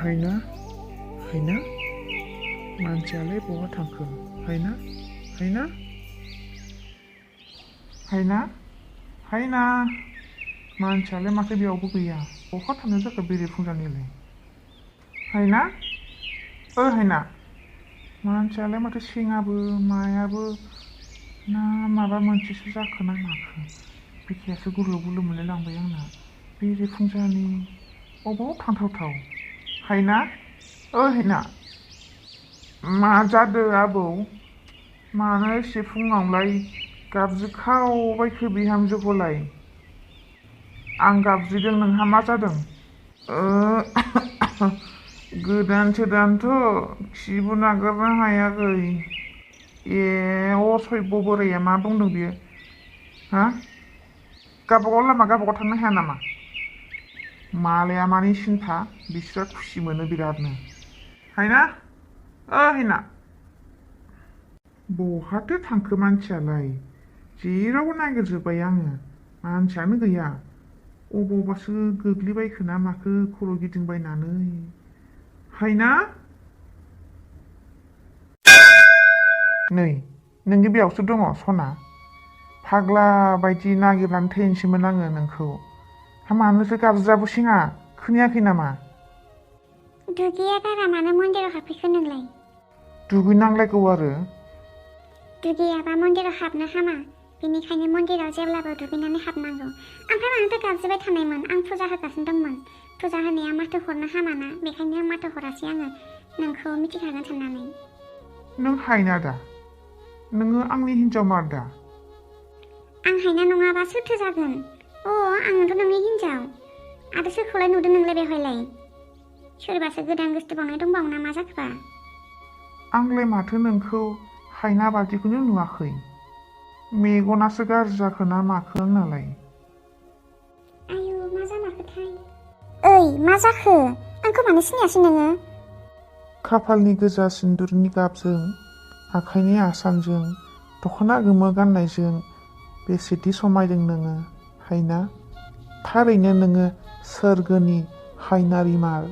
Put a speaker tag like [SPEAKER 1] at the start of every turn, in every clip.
[SPEAKER 1] हायना हायना मानसियालाय बहा थांखो हायना हायना हायना हायना मानसियालाय माथो बेयावबो गैया बहा थांनो जाखो बेरे फुंजानिलाय हायना हायना मानसियालाय माथो सेङाबो मायाबो ना माबा मोनसेसो जाखो ना माखो बिखायासो गुरलु गुरलु मोनलाय लांबाय आंना बेरे फुंजानि अबाव थांथावथाव हायना हायना मा जादों आबौ मानो एसे फुङावलाय गाबज्रिखावबायखो बिहामजोखौलाय आं गाबज्रिदों नोंहा मा जादों गोदान सोदानथ' खिबो नागारनो हायाखै असयब बोराया मा बुंदों बियो हा गावबागाव लामा गावबागाव थांनो हाया नामा मालाया मानि सिन्था बिस्रा खुसि मोनो बिरादनो हायना हायना बहाथो थांखो मानसियालाय जेरावबो नागिरजोब्बाय आङो मानसियानो गैया अबावबासो गोग्लैबायखो ना माखो खर' गिदिंबायनानै हायना नै नोंनि बेयावसो दङ सना फाग्ला बायदि नागिरनानै थैनोसैमोन आङो नोंखौ मानोसो गाबज्राबो सिङा खोनायाखै नामा
[SPEAKER 2] दुगैया गारा मानो मन्दिराव हाबफैखो नोंलाय
[SPEAKER 1] दुगैनांलायगौ आरो
[SPEAKER 2] दुगैयाबा मन्दिराव हाबनो हामा बेनिखायनो मन्दिराव जेब्लाबो दुगैनानै हाबनांगौ ओमफ्राय मानोथो गाबज्रिबाय थानायमोन आं फुजा होगासिनो दंमोन फुजा होनाया माथो हरनो हामाना बेखायनो आं माथो हरासै आङो नोंखौ मिथिखागोन साननानै
[SPEAKER 1] नों हायना दा नोङो आंनि हिन्जाव मार दा
[SPEAKER 2] आं हायना नङाबा सोरथो जागोन आंथ' नोंनि हिन्जाव आरो सोरखौलाय नुदों नोंलाय बेवहायलाय सोरबासो गोदान गोसोथोबावनाय दंबावो ना मा जाखोबा
[SPEAKER 1] आंलाय माथो नोंखौ हायना बादिखौनो नुवाखै मेगनासो गाज्रि जाखो ना माखो आंनालाय
[SPEAKER 2] आयु मा जामारखोथाय मा जाखो आंखौ मानो सिनायासै नोङो
[SPEAKER 1] खाफालनि गोजा सिन्दुरनि गाबजों आखाइनि आसानजों दख'ना गोमो गाननायजों बेसेदि समायदों नोङो हायना थारैनो नोङो सोरगोनि हायनारि मार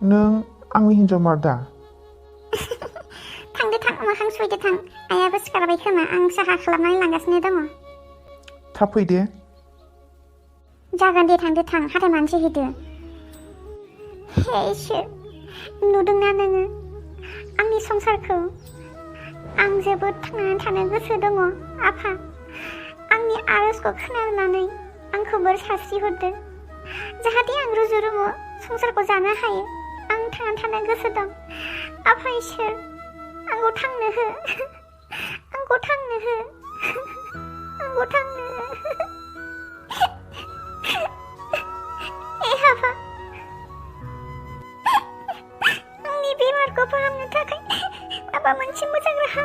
[SPEAKER 1] नों आंनि हिन्जाव मार दा
[SPEAKER 2] थांदो थां मोखां सुइदो थां आइयाबो सिखारबाय खोमा आं साहा खालामनानै लांगासिनो दङ
[SPEAKER 1] थाब फैदे
[SPEAKER 2] जागोन दे थांदो थां हाथाय मानसि हैदो हे इसोर नुदोंना नोङो आंनि संसारखौ आं जोबोद थांनानै थानो गोसो दङ आफा आंनि आर'जखौ खोनानानै आंखौ बोर सारस्रिहरदो जाहाथे आं रुजु रुमु संसारखौ जानो हायो आं थांनानै थानो गोसो दं आफा इसोर आंखौ थांनो हो आंखौ थांनो हो आंखौ थांनो हो आफा आंनि बेमारखौ फाहामनो थाखाय माबा मोनसे मोजां राहा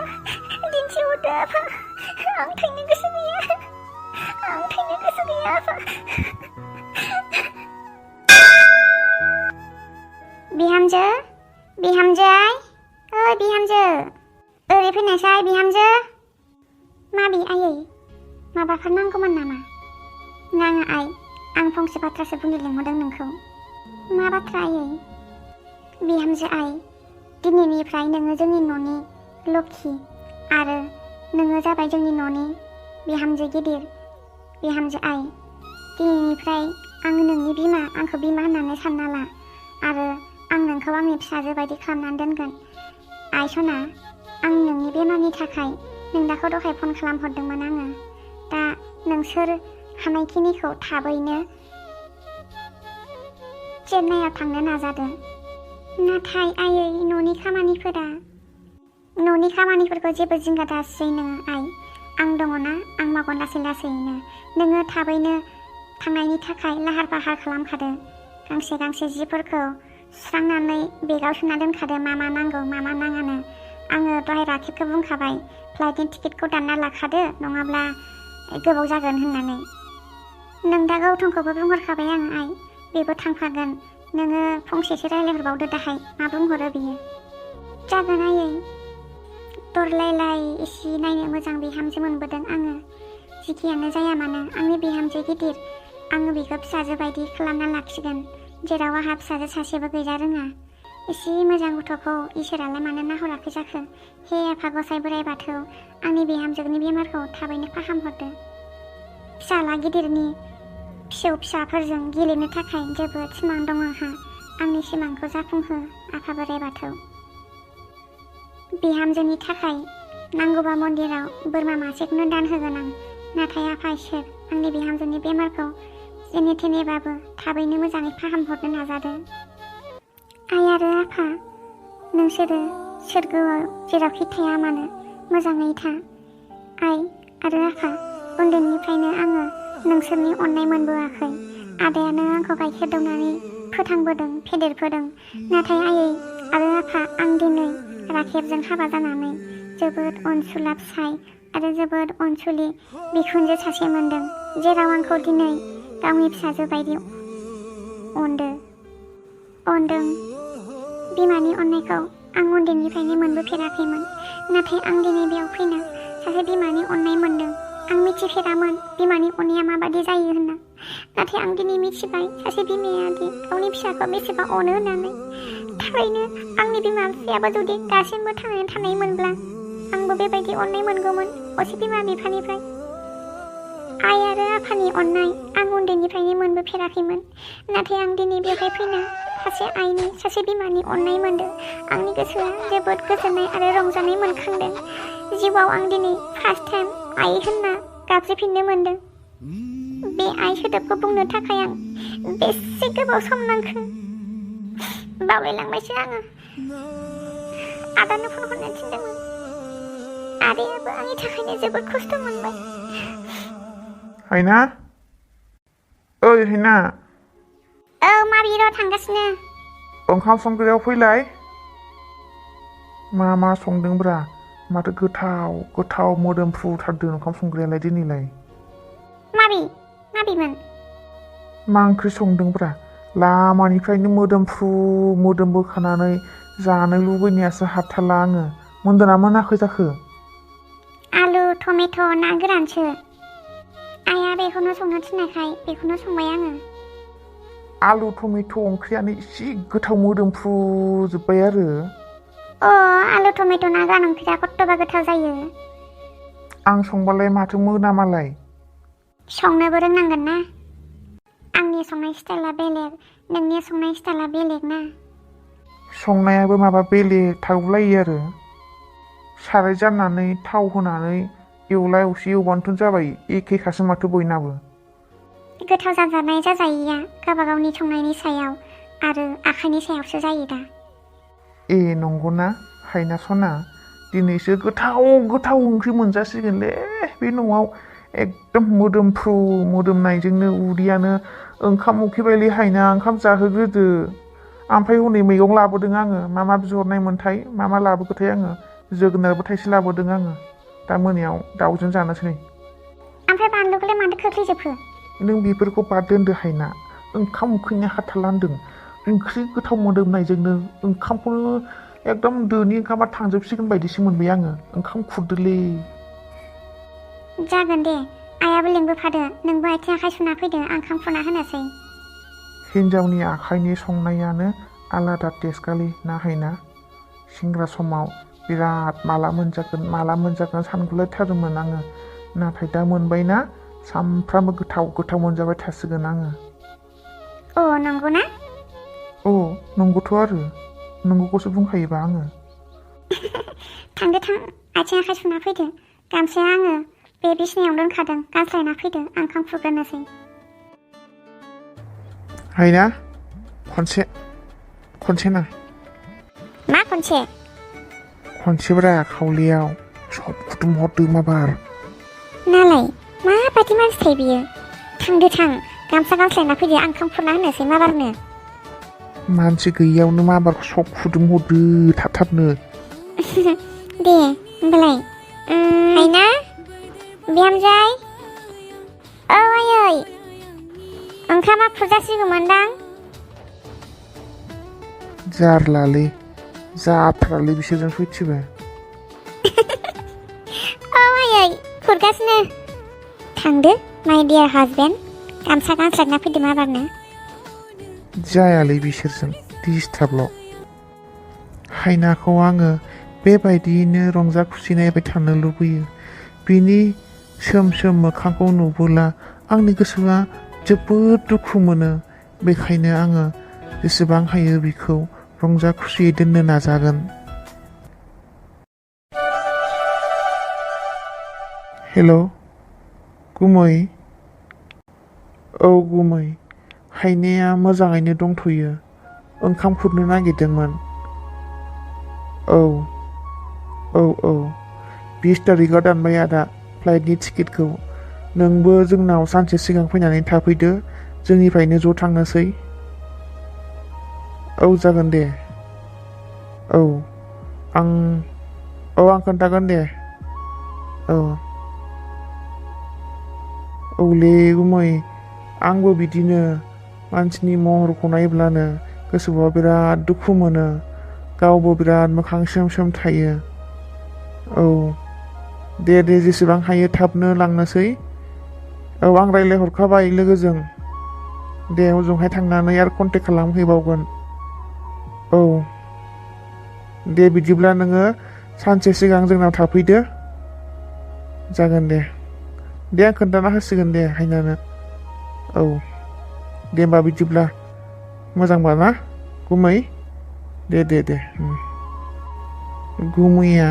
[SPEAKER 2] दिन्थिहरदो आफा आं थैनो गोसो गैया आफा बिहामजो बिहामजो बिहामजो ओरै फैनायसाय बिहामजो माबि आयै माबाफोर नांगौमोन नामा नाङा आइ आं फंसे बाथ्रासो बुंनो लिंहरदों नोंखौ मा बाथ्रा आयै बिहामजो आइ दिनैनिफ्राय नोङो जोंनि न'नि लक्षी आरो नोङो जाबाय जोंनि न'नि बिहामजो गिदिर बिहामजो आइ दिनैनिफ्राय आं नोंनि बिमा आंखौ बिमा होननानै सानना ला आरो आं नोंखौ आंनि फिसाजो बायदि खालामनानै दोनगोन आइ सना आं नोंनि बेमारनि थाखाय नोंदाखौ दहाय फन खालामहरदोंमोन आङो दा नोंसोर हानायखिनिखौ थाबैनो चेन्नाइआव थांनो नाजादों नाथाय आयै न'नि खामानिफोरखौ जेबो जिंगा दासै नोङो आइ आं दङ ना आं मावगोन लासै लासैनो नोङो थाबैनो थांनायनि थाखाय लाहार फाहार खालामखादो गांसे गांसे जिफोरखौ सुस्रांनानै बेगाव सोना दोनखादो मा मा नांगौ मा मा नाङानो आङो दहाय राखेबखौ बुंखाबाय फ्लाइटनि टिकेटखौ दानना लाखादो नङाब्ला गोबाव जागोन होननानै नोंदा गौतमखौबो बुंहरखाबाय आं आइ बेबो थांफागोन नोङो फंसेसो रायज्लायहरबावदो दाहाय मा बुंहरो बियो जागोन आयै दरलायलाय एसे नायनो मोजां बिहामजो मोनबोदों आङो जिखियानो जाया मानो आंनि बिहामजो गिदिर आङो बेखौ फिसाजो बायदि खालामना लाखिगोन जेराव आंहा फिसाजो सासेबो गैजा रोङा। एसे मोजां गथ'खौ इसोरालाय मानो नाहराखै जाखो? हे आफा गसाइ बोराइ बाथौ, आंनि बिहामजोनि बेमारखौ थाबैनो फाहामहरदो। फिसाला गिदिरनि फिसौ फिसाफोरजों गेलेनो थाखाय जोबोद सिमां दङ आंहा। आंनि सिमांखौ जाफुंहो आफा बोराइ बाथौ। बिहामजोनि थाखाय नांगौबा मन्दिराव बोरमा मासेखौनो दान होगोन आं। नाथाय आफा इसोर, आंनि बिहामजोनि बेमारखौ जेने थेनेबाबो थाबैनो मोजाङै फाहामहरनो नाजादो। आइ आरो आफा, नोंसोरो सोरगोआव जेरावखि थाया मानो मोजाङै था। आइ आरो आफा, उन्दैनिफ्रायनो आङो नोंसोरनि अननाय मोनबोआखै। आदायानो आंखौ गाइखेर दौनानै फोथांबोदों, फेदेरबोदों। नाथाय आयै आरो आफा, आं दिनै राखेबजों हाबा जानानै जोबोद अनसुला फिसाय आरो जोबोद अनसुलि बिखुनजो सासे मोनदों, जेराव आंखौ दिनै गावनि फिसाजो बायदि अनदों। बिमानि अननायखौ आं उन्दैनिफ्रायनो मोनबोफेराखैमोन। नाथाय आं दिनै बेयाव फैना सासे बिमानि अननाय मोनदों। आं मिथिफेरामोन बिमानि अननाया माबादि जायो होनना। नाथाय आं दिनै मिथिबाय सासे बिमाया दि गावनि फिसाखौ बेसेबां अनो होननानै। थारैनो आंनि बिमा बिफायाबो जुदि दासिमबो थांनानै थानायमोनब्ला आंबो बेबायदि अननाय मोनगौमोन असे बिमा बिफानिफ्राय। आइ आरो आफानि अननाय आं उन्दैनिफ्रायनो मोनबोफेराखैमोन। नाथाय आं दिनै बेवहाय फैना सासे आइनि, सासे बिमानि अननाय मोनदों। आंनि गोसोआ जोबोद गोजोननाय आरो रंजानाय मोनखांदों। जिउआव आं दिनै फार्स्ट टाइम आइ होनना गाबज्रिफिननो मोनदों। बे आइ सोदोबखौ बुंनो थाखाय आं बेसे गोबाव सम नांखो बावलायलांबायसो आङो। आदानो फन हरनो थिनदोंमोन। आदायाबो आंनि थाखायनो जोबोद खस्थ' मोनबाय।
[SPEAKER 1] हायना, ओइ हायना,
[SPEAKER 2] औ माबि र' थांगासिनो।
[SPEAKER 1] ओंखाम संग्रायाव फैलाय। मा संदोंब्रा? माथो गोथाव गोथाव मोदोमफ्रुथारदों ओंखाम संग्रायालाय दिनैलाय।
[SPEAKER 2] माबिमोन?
[SPEAKER 1] मा ओंख्रि संदोंब्रा? लामानिफ्रायनो मोदोमबोखानानै जानो लुबैनायासो हाथारला आङो। मोनदोंना मोनाखै जाखो?
[SPEAKER 2] आलु, टमेट', ना गोरानसो। आइया बेखौनो संनो थिननायखाय बेखौनो संबाय आङो।
[SPEAKER 1] आलु टमेट' ओंख्रियानो एसे गोथाव मोदोमफ्रुजोब्बाय आरो।
[SPEAKER 2] आलु टमेट' ना गोरान ओंख्रिया खथ्थ'बा गोथाव जायो।
[SPEAKER 1] आं संबालाय माथो मोनामालाय?
[SPEAKER 2] संनोबो रोंनांगोन ना। आंनि संनाय स्टाइला बेलेग, नोंनि संनाय स्टाइला बेलेग ना।
[SPEAKER 1] संनायाबो माबा बेलेग थागुलायो आरो। साराय जाननानै थाव होनानै एवला एवसि एवबानोथ' जाबाय। एखेखासो माथो बयनाबो।
[SPEAKER 2] गोथाव जाजानाय जाजायैया गावबा गावनि संनायनि सायाव आरो आखाइनि सायावसो जायो दा।
[SPEAKER 1] ए नंगौना हायना सना? दिनैसो गोथाव गोथाव ओंख्रि मोनजासिगोनलै बे न'आव। एकदम मोदोमनायजोंनो उदैयानो ओंखाम उखैबायलै हायना, ओंखाम जाहोग्रोदो। ओमफ्राय हनै मैगं लाबोदों आङो। मा बिहरनायमोनथाय? मा लाबोखोथाय आङो? जोगोनारबो थाइसे लाबोदों आङो। दा मोनायाव दाउजों जानोसै।
[SPEAKER 2] ओमफ्राय बानलुखौलाय मानो खोख्लैजोबखो?
[SPEAKER 1] नों बेफोरखौ बाद दोनदो हायना। ओंखाम उखैनाय हाथारला होनदों। ओंख्रि गोथाव मोदोमनायजोंनो ओंखामखौनो एकदम दोनि ओंखामा थांजोबसिगोन बायदिसो मोनबाय आङो। ओंखाम खुरदोलै।
[SPEAKER 2] जागोन दे, आइयाबो लिंबोफादो। नोंबो आथिं आखाइ सुना फैदो, आं ओंखाम खुरना होनोसै।
[SPEAKER 1] हिन्जावनि आखाइनि संनायानो आलादा टेस्टखालि ना हायना। सेंग्रा समाव बिराद माला मोनजागोन सानगुलायथारोमोन आङो। नाथाय दा मोनबायना, सामफ्रामबो गोथाव गोथाव मोनजाबाय थासिगोन आङो।
[SPEAKER 2] नंगौ ना?
[SPEAKER 1] नंगौथ' आरो। नंगौखौसो बुंखायोबा आङो।
[SPEAKER 2] थांदो, आथिं आखाइ सुना फैदो। गामसाया आङो बे बिसिनायाव दोनखादों, गानस्लायना फैदो, आं ओंखाम खुरग्रोनोसै।
[SPEAKER 1] हायना, खनसे ना।
[SPEAKER 2] मा खनसे?
[SPEAKER 1] खनसेब्रा खावलियाव सब कुटुम हरदो माबार।
[SPEAKER 2] नालाय माबायदि मानसि थायो बियो? थांदो, गामसा गानस्लायना फैदो, आं ओंखाम खुरना होनोसै माबारनो।
[SPEAKER 1] मानसि गैयियावनो माबारखौ सब कुटुम हरदो थाब-थाबनो।
[SPEAKER 2] दे होमबालाय। हायना, बिहामजोय। आयै, ओंखामा खुरजासिगौमोनदां।
[SPEAKER 1] जारलालै, जाथ्रालै बिसोरजों फैथिबा।
[SPEAKER 2] आयै, खुरगासिनो। थांदो माय डियार हाजबेन्ड, गामसा गानस्लायना फैदो माबारनो।
[SPEAKER 1] जायालै बिसोरजों डिस्टार्बल'। हायनाखौ आङो बेबायदियैनो रंजा खुसि नायबाय थानो लुबैयो। बिनि सोम सोम मोखांखौ नुबोला आंनि गोसोआ जोबोद दुखु मोनो। बेखायनो आङो जेसेबां हायो बिखौ रंजा खुसियै दोननो नाजागोन। हेल' गुमै। औ गुमै, हायनाया मोजाङैनो दंथ'यो। ओंखाम खुरनो नागिरदोंमोन। औ औ औ 20 तारिखआव दानबाय आदा फ्लाइटनि टिकेटखौ। नोंबो जोंनाव सानसे सिगां फैनानै थाफैदो, जोंनिफ्रायनो ज' थांनोसै। औ जागोन दे। औ आं खोन्थागोन दे। औ औलै गुमै, आंबो बिदिनो मानसिनि महरखौ नायब्लानो गोसोआव बिराद दुखु मोनो। गावबो बिराद मोखां सोम सोम थायो। औ दे जेसेबां हायो थाबनो लांनोसै। औ आं रायज्लायहरखाबाय लोगोजों। दे हजोंहाय थांनानै आरो कन्टेक्ट खालामहैबावगोन। औ दे बिदिब्ला नोङो सानसे सिगां जोंनाव थाफैदो। जागोन दे। दे आं खोन्थाना होसिगोन दे हायनानो। औ दे होमबा बिदिब्ला मोजांबा ना गुमै? दे गुमैया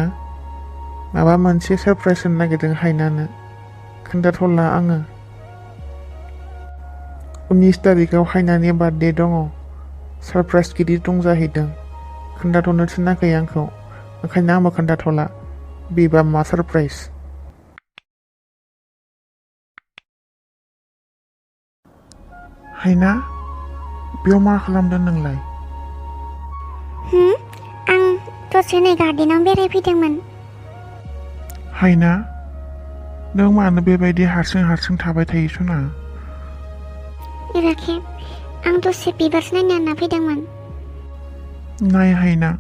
[SPEAKER 1] माबा मोनसे सारप्राइज होनो नागिरदों हायनानो, खोन्थाथ'ला आङो। 19 तारिखआव हायनानि बार्थडे दङ। सारप्राइज गिदिर दं जाहैदों। खोन्थाथ'नो थिनाखै आंखौ, ओंखायनो आंबो खोन्थाथ'ला बेबा मा सारप्राइज। हायना, बेयाव मा खालामदों नोंलाय?
[SPEAKER 2] आं दसे नै गार्डेनाव बेरायफैदोंमोन।
[SPEAKER 1] हायना, नों मानो बेबायदि हारसिं हारसिं थाबाय थायो सना?
[SPEAKER 2] राखेब, आं दसे बिबारसो नायनो होनना फैदोंमोन।
[SPEAKER 1] नाय हायना,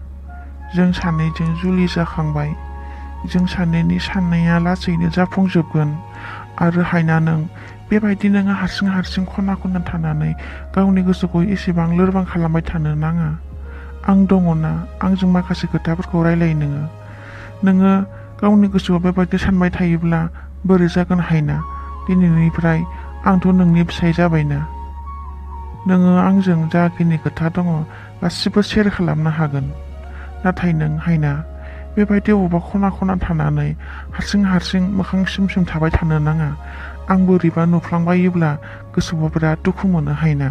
[SPEAKER 1] जों सानैजों जुलि जाखांबाय। जों सानैनि साननाया लासैनो जाफुंजोबगोन। आरो हायना, नों बेबायदि नोङो हारसिं हारसिं खना खना थानानै गावनि गोसोखौ एसेबां लोरबां खालामबाय थानो नाङा। आं दङना, आंजों माखासे खोथाफोरखौ रायलाय। नोङो गावनि गोसोआव बेबायदि सानबाय थायोब्ला बोरै जागोन हायना? दिनैनिफ्राय आंथ' नोंनि फिसाय जाबायना। नोङो आंजों जाखिनि खोथा दङ गासिबो सेयार खालामनो हागोन। नाथाय नों हायना, बेबायदि अबेबा खना खना थानानै हारसिं हारसिं मोखां सोम सोम थाबाय थानो नाङा। आं बोरैबा नुफ्लांबायोब्ला गोसोआव बिराद दुखु मोनो हायना।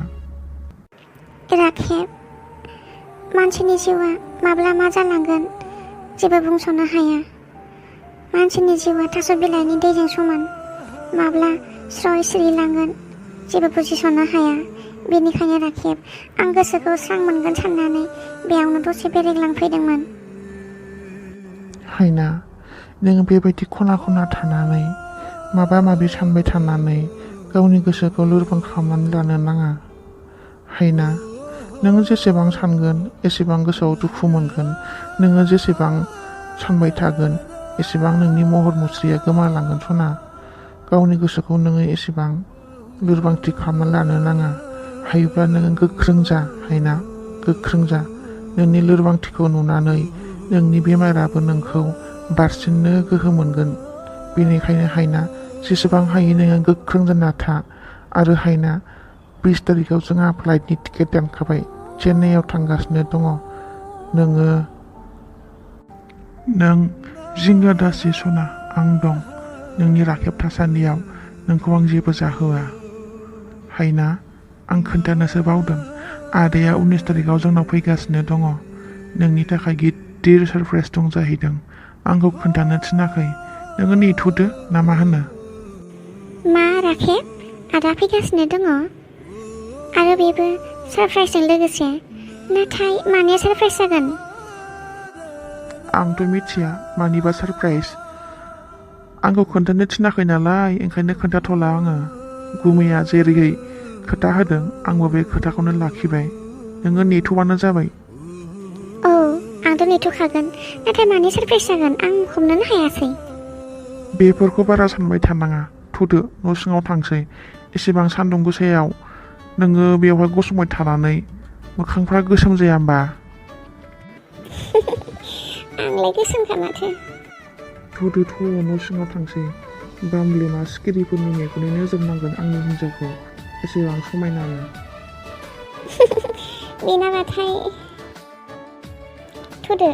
[SPEAKER 2] राखेब, मानसिनि जिउआ माब्ला मा जालांगोन जेबो बुंस'नो हाया। मानसिनि जिउआ थास' बिलाइनि दैजों समान, माब्ला स्रय सिरिलांगोन जेबो बुजिस'नो हाया। बेनिखायनो राखेब, आं गोसोखौ स्रां मोनगोन साननानै बेयावनो दसे बेरायग्लांफैदोंमोन।
[SPEAKER 1] हायना, नों बेबायदि खना खना थानानै माबा माबि सानबाय थानानै गावनि गोसोखौ लोरबां खालामनानै लानो नाङा। हायना, नोङो जेसेबां सानगोन एसेबां गोसोआव दुखु मोनगोन। नोङो जेसेबां सानबाय थागोन एसेबां नोंनि महर मुस्रिया गोमालांगोन सना। गावनि गोसोखौ नोङो एसेबां लोरबांथि खालामना लानो नाङा। हायोब्ला नोङो गोख्रों जा हायना, गोख्रों जा। नोंनि लोरबांथिखौ नुनानै नोंनि बेमाराबो नोंखौ बारसिननो गोहो मोनगोन। बेनिखायनो हायना, जेसेबां हायो नोङो गोख्रों जाना था। आरो हायना, 20 तारिखआव जोंहा फ्लाइटनि टिकेट दानखाबाय, चेन्नाइआव थांगासिनो दङ। नों जिंगा दासि सना, आं दं। नोंनि राखेब थासान्दियाव नोंखौ आं जेबो जाहोआ। हायना, आं खोन्थानोसो बावदों, आदाया 19 तारिखआव जोंनाव फैगासिनो दङ। नोंनि थाखाय गिदिर सारप्राइज दं जाहैदों। आंखौ खोन्थानो थिनाखै। नोङो नेथ'दो ना मा होनो?
[SPEAKER 2] मा राखेब, आदा फैगासिनो दङ? आरो बेबो सारप्राइजजों लोगोसे? नाथाय माने सारप्राइज जागोन?
[SPEAKER 1] आंथ' मिथिया मानिबा सारप्राइज। आंखौ खोन्थानो थिनाखै नालाय ओंखायनो खोन्थाथ'ला आङो। गुमैया जेरैयै खोथा होदों आंबो बे खोथाखौनो लाखिबाय। नोङो नेथ'बानो जाबाय।
[SPEAKER 2] औ, आंथ' नेथ'खागोन। नाथाय माने सारप्राइज जागोन आं हमनोनो हायासै।
[SPEAKER 1] बेफोरखौ बारा सानबाय थानाङा। थ'दो न' सिङाव थांसै। एसेबां सान्दुं गोसायाव नोङो बेवहाय गसंबाय थानानै मोखांफ्रा गोसोम जाया होमबा?
[SPEAKER 2] आंलाय गोसोमखा माथो।
[SPEAKER 1] थौदो न' सिङाव थांसै। बामलेमा सिखिरिफोरनि मेगननि नोजोर नांगोन आंनि हिन्जावखौ एसेबां समायनानो।
[SPEAKER 2] बेनाबाथाय थुदो।